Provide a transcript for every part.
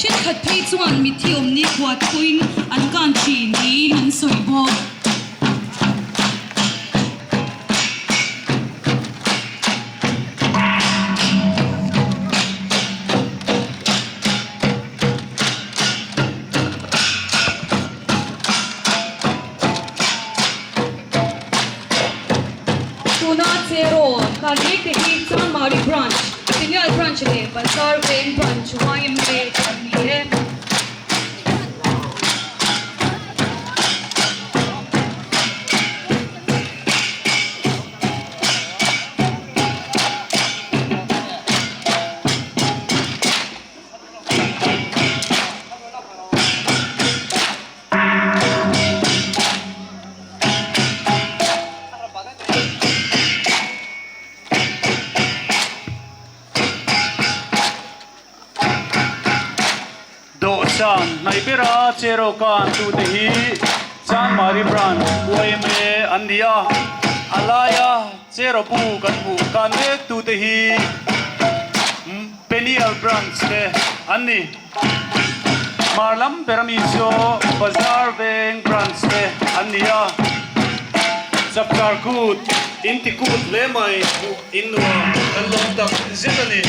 Thenkhat phei chuan mitthi awm nikhua te pawhin an kan thin niin an sawi bawk. Tuna Cheraw kan mek te hi Chanmari Branch, Peniel Branch leh Bazar Veng Branch yma te an ni e. Dawhsan hnaih bera Cheraw kan tute hi Chanmari Branch yma an ni a, a laia Cheraw bu kan hmuh kan mek tute hi Peniel Branch te an ni. Hmar lam ber ami chu Bazar Veng Branch te an ni a, Chapchar Kut in ti kut hle mai hmuh in nuam kan lawm tak zet a ni.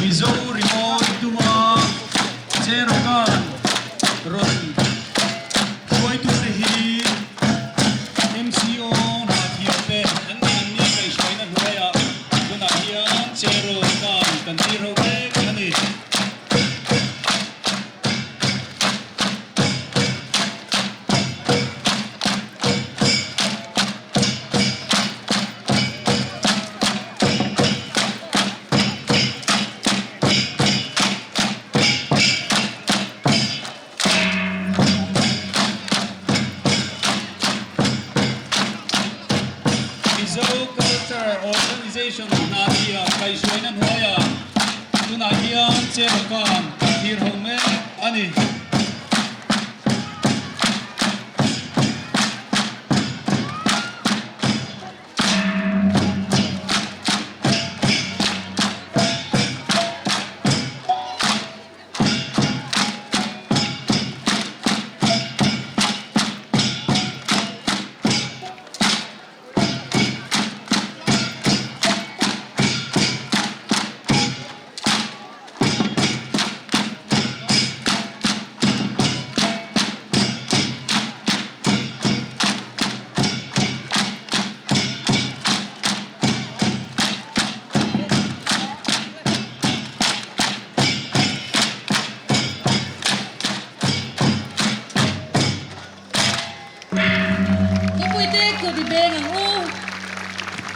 Mizo rimawi tuma Cherokan rawn hruaitute hi MCO hnathiam te an ni an ni kaihhruaina hnuaiah tunah hian Cherokan kan tir ho mek a ni. Mizo Culture Organization hna hi a kaihhruaina hnuaiah tunah hian Cherokan kan thlir ho mek a ni. Mipuite kut i beng ang u.